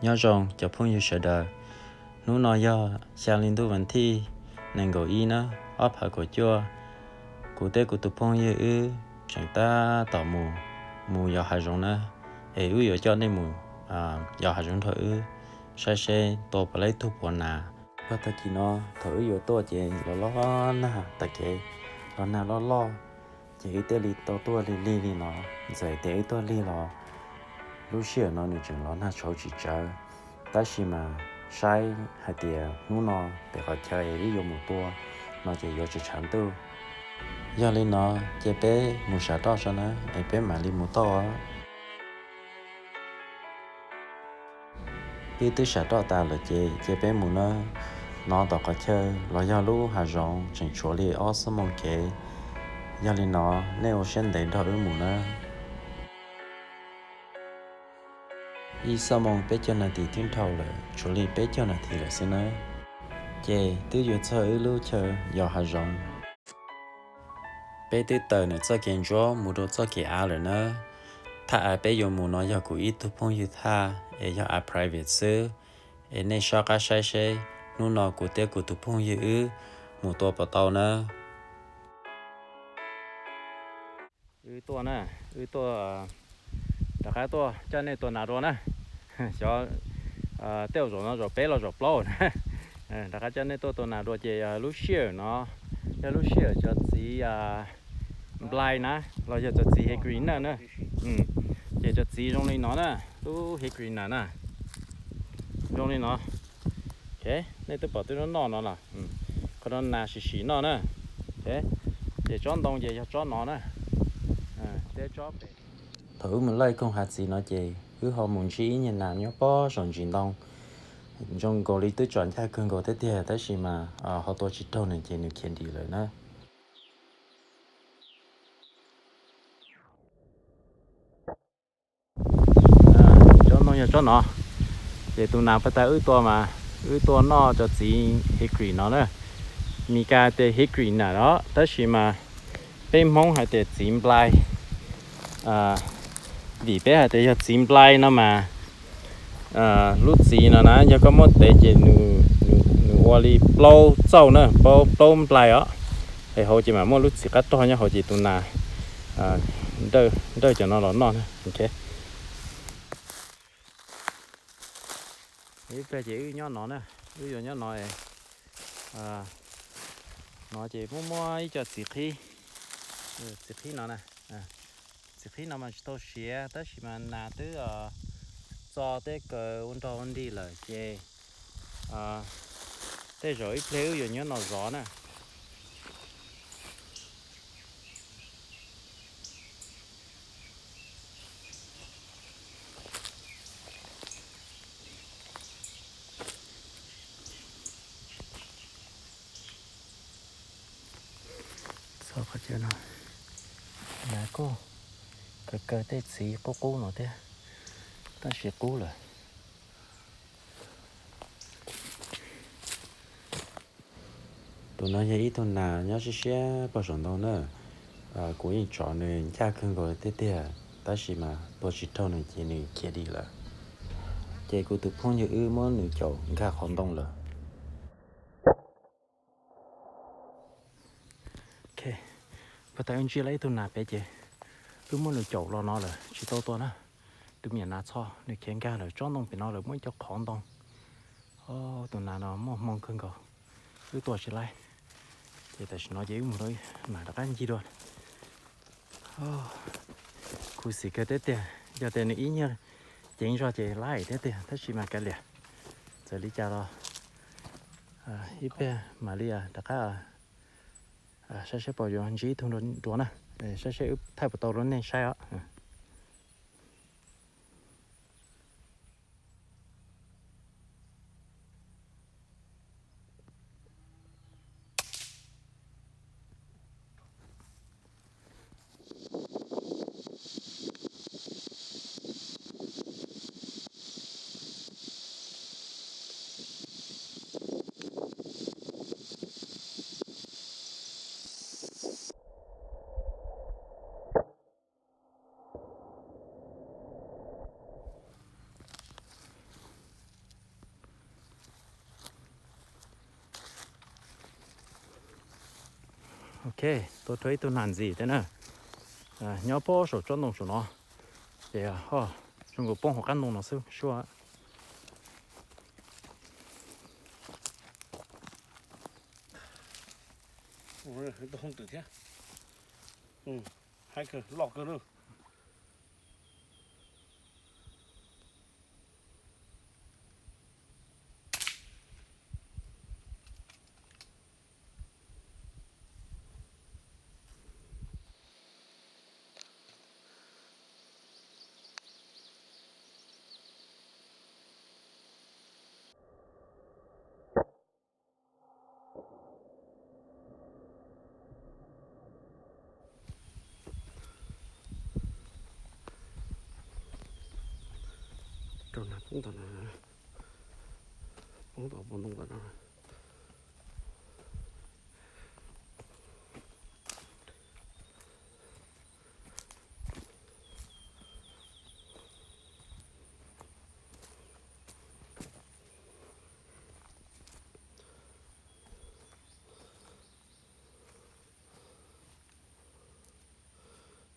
Nyob zoo cov phooj ywg sawv daws, hnub no yog xya li ntuj vas thij nees nkaum ib na, ob phav kaum cuaj. Kuv thiab kuv tus phooj ywg wb tseem tab tom mus, mus yos hav zoov na, es wb yuav coj nej mus yos hav zoov nrog wb saib seb tua puas tau ib tug puav nas. Tag kis no thaum wb yuav tuaj ces los loj nag tag kev, los nag loj loj, ces wb thiaj li tau tuaj lig lig li no. Txawm tias wb tuaj lig los lub sij hawm no nws tseem los nag tshauv tsis tsawv, tab sis mas saib hais tias hnub no pem qhov chaw es wb yuav mus tua no ces yuav tsis tshav ntuj. Yog li no ces peb mus sam roj tso na, es peb mam li mus tau. Wb twb sam roj tas lawm ces cia peb mus na. No tom qhov chaw los yog lub hav zoov tseem tshuav li ob xuab moos kev. Yog li no nej ua siab ntev nrog wb mus na. Ib xuab moos peb caug nas this twb dhau lawm, tshuav li peb caug nas this lawm xwb na. Ces twb yuav txog wb lub chaw yos hav zoov. Peb twb tawm ntawm txoj kev ntsuab mus rau txoj kev av lawm na. Thaj av peb yuav mus no yog kuv ib tug phooj ywg thaj, es yog av private xwb. Es nej soj qab saib seb hnub no kuv thiab kuv tus phooj ywg wb mus tua puas tau na. Wb tuaj na, wb tuaj, rov qab tuaj coj nej tua nas dua na. Xyov tej zaum no zaum peb los zaum plaub na. Rov qab coj nej tuaj tua nas dua ces lub sij hawm no yog lub sij hawm cov txiv nplai na, los yog cov txiv hickory nut na. Ces cov txiv zoo li no na, lub hickory nut na, zoo li no. Nej twb pom twb noj noj no los, qhov no nas sim sim noj na. Ces tsob ntoo ces yog tsob no na. Thaum wb mus laij koog hav txiv no ces wb ho mus ntsib ib nyuag nas nyob pob saum ntsis ntoo, zoo nkaus li twb tsom ncaj kawg nkaus thiab tiag, tab sis mas ho tua tsis raug nws ces nws khiav dim lawm na. Tsob ntoo yog tsob no, ces tus nas puag ta wb tua mas wb tua noj cov txiv hickory no na. Mis Kas tias hickory nut os, tab sis mas peb Hmoob hais tias txiv nplai. Vim peb hais tias yog txiv nplai no mas lub txiv no na yog koj muab tev ces nws ua li plaub txauj na, plaub nplai os. Es hauv ces mam muaj lub txiv qab rog nyob hauv ces tus nas nrawj cov no los noj na. Ib pliag ces wb nyob no na, wb yuav nyob no. No ces muaj muaj ib co txiv qhib, txiv qhib no na. Txiv qhib no mas tsis tau siav tab sis mas nas twb txo teb kaws ua nrog ua nrig lawm ces tej zaum ib pliag wb yuav nyob no zov na. Txog qhov chaw no, nas kuj kaw kaw tej txiv qub qub no thiab, tab sis qub lawm. Tus no yog ib tug nas nyob siab siab pog saum ntoo na. Kuv yeej tsom nws ncaj kawg nkaus tiag tiag, tab sis mas tua tsis raug nws ces nws khiav dim lawm. Ces kuv tus phooj ywg wb muab nws caum nkag qhov ntoo lawm. Puag ta wb ntsib lawm ib tug nas pem ces wb muab nws caum los no lawm tsis tau tua na. Tus me nyuam nas txho nws khiav nkag lawm, tsob ntoo pem no lawm muaj ib co qhov ntoo. Tus nas no muaj hmoo kawg nkaus, wb tua tsis laib. Ces tam sim no ces wb mus rau nas rov qab ncig dua. Khuv xim kawg tiag tiag, yog tias nws ib nyuag ceev zog ces laib thiab tiag, tab sis mas kav liam, txawm li cas los ib pliag mam li rov qab saib seb puas yuav ntsib ib tug dua na, saib seb wb thaij puas tau rau nej saib os. Ok, tua raug ib tug nas ntxim thiab na. Nyob pob saum tsob ntoo saum no, ces ho zoo nkaus poob hauv qab ntoo no xwb suab. Tus hoob twm thiab, haib kawg, loj kawg na. Raug nas poob tom no, poob tom pob ntoo tom no.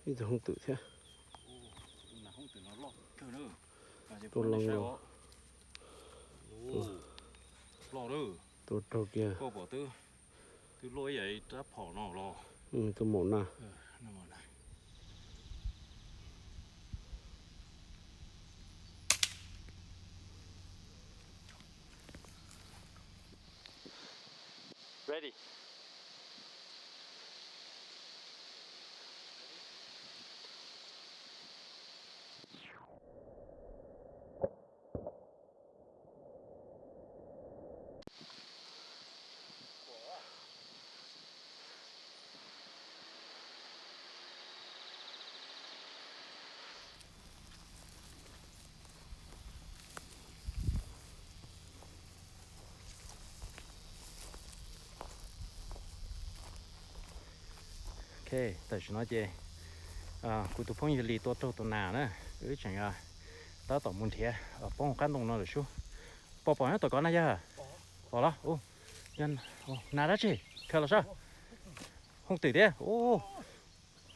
Ib tug hoob twm thiab. Tua loo los. Loj, tua raug kiag. Koj pom twb, twb luaj ib yam rab phom no los. Tus maum nas. Ready. Ok, tam sim no ces kuv tus phooj ywg Lis tua raug tus nas na, wb tseem tab tom mus nrhiav poob hauv qab ntoo no lawm sub. Pom pom nyob tom kov na yog? Pom los? Nas dab tsi? Khaws los saib. Hoob twm thiab.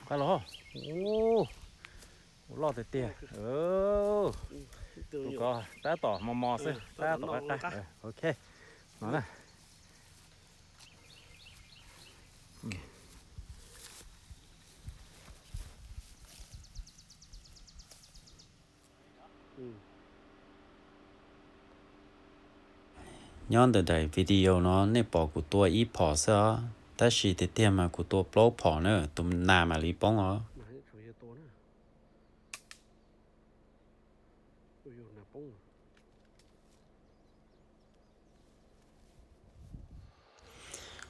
Nqa los. Ua loj tiag tiag. Tus kov tab tom mos mos xwb, tab tom qab qab. Ok, no na. Nyob ntawm daim video no nej pom kuv tua ib phom xwb os, tab sis tiag tiag mas kuv tua plaub phom na, tus nas mam li poob os.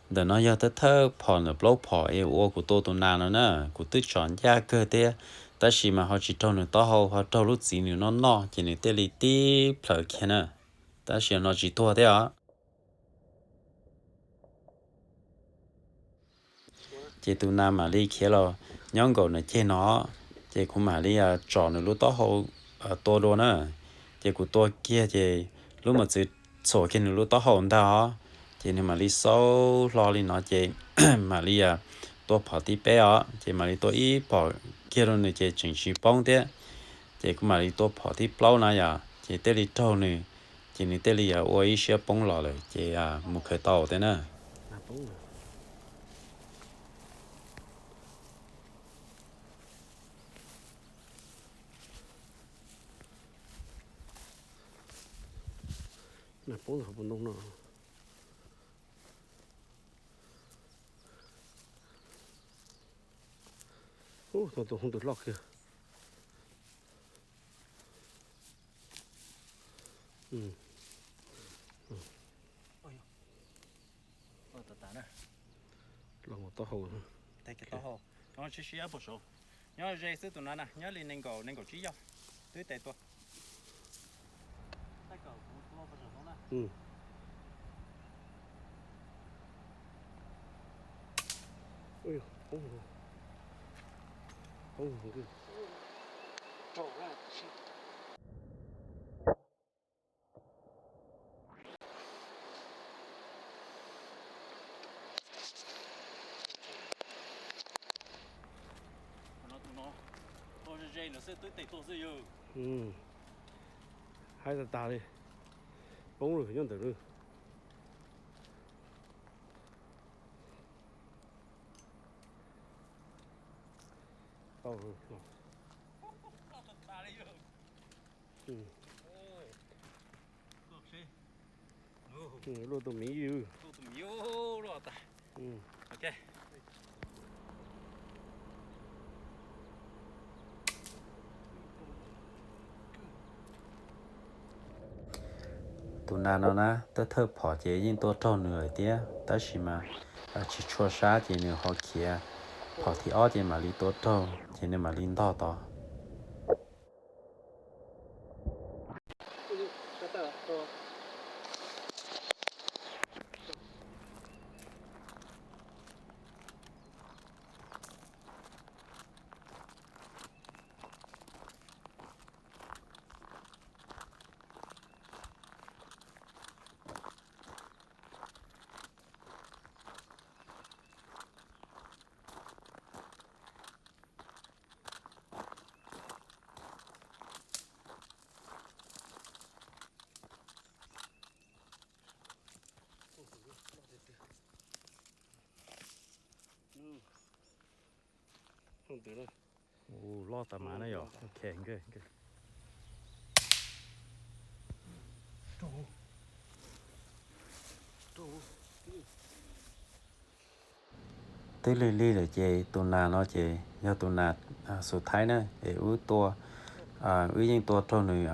Ntawm no yog thawj thawj phom ntawm plaub phom es ua kuv tua tus nas no na, kuv twb tsom ncaj kawg thiab, tab sis mas ho tsis raug nws taub hau, ho raug lub txiv nws noj noj ces nws thiaj li tib plhaws kiag na, tab sis no tsis tuag thiab os. Ces tus nas mam li khiav los nyob nkaum nws ceg no, ces kuv mam li tsom nws lub taub hau tua dua na. Ces kuv tua kiag ces lub mos txwv txhuam kiag nws lub taub hau ntag os, ces nws mam li xaub hlo li no ces mam li tua phom thib peb os, ces mam li tua ib phom kiag rau nws ces tseem tsis poob thiab. Ces kuv mam li tua phom thib plaub na yom, ces thiaj li raug nws, ces nws thiaj li ua ib siab poob los lawm ces mus khaws tau thiab na. Nas poob hauv paus ntoo no. Ub, tus hoob twm loj kiag. Los mus taub hau. Nyob siab siab puag saud. Nyob ze xwb tus no na, nyob li nees nkaum, nees nkaum tsib yog. Twb tes tua. Haib tag tag li, poob lawm nyob ntawm lawm. Luaj tus miv. Tus nas no na, tab thawj phom ces yeej tua raug nws lawm thiab, tab sis mas tsis tshua sab ces nws ho khiav phom thib ob ces mam li tua raug ces nws mam li ntog tod. Loj tas mas na yom. Twb lig lig lawm ces tus nas no ces yog tus nas xus thaib na, es wb tua, wb yeej tua raug nws,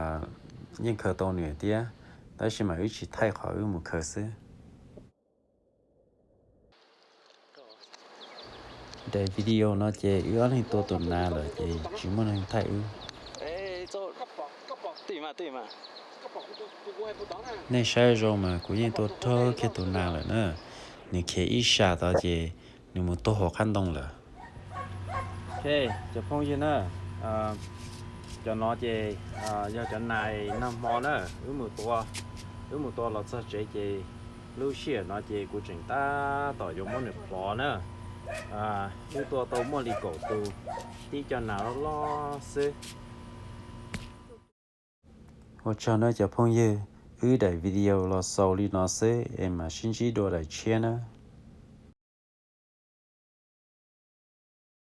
yeej khaws tau nws thiab, tab sis mas wb tsis thaij qhov wb mus khaws xwb. Daim video no ces wb ob leeg tua tus nas lawm ces tsis muaj neeg thaij wb. Nej saib zoo mas kuv yeej tua raug kiag tus nas lawm na. Nws khiav ib sab tod ces nws mus tuag hauv qab ntoo lawm. Ok, cov phooj ywg na, cov no ces yog cov nais nag hmo na, wb mus tua, wb mus tua los txog tsev ces lub sij hawm no ces kuv tseem tab tom yuav muab nws plhov na. Wb tua tau muaj li kaum tus, tib co nas loj loj xwb. Ua tsaug nawb cov phooj ywg, wb daim video los xaus li no xwb es mam sib ntsib dua daim tshiab na.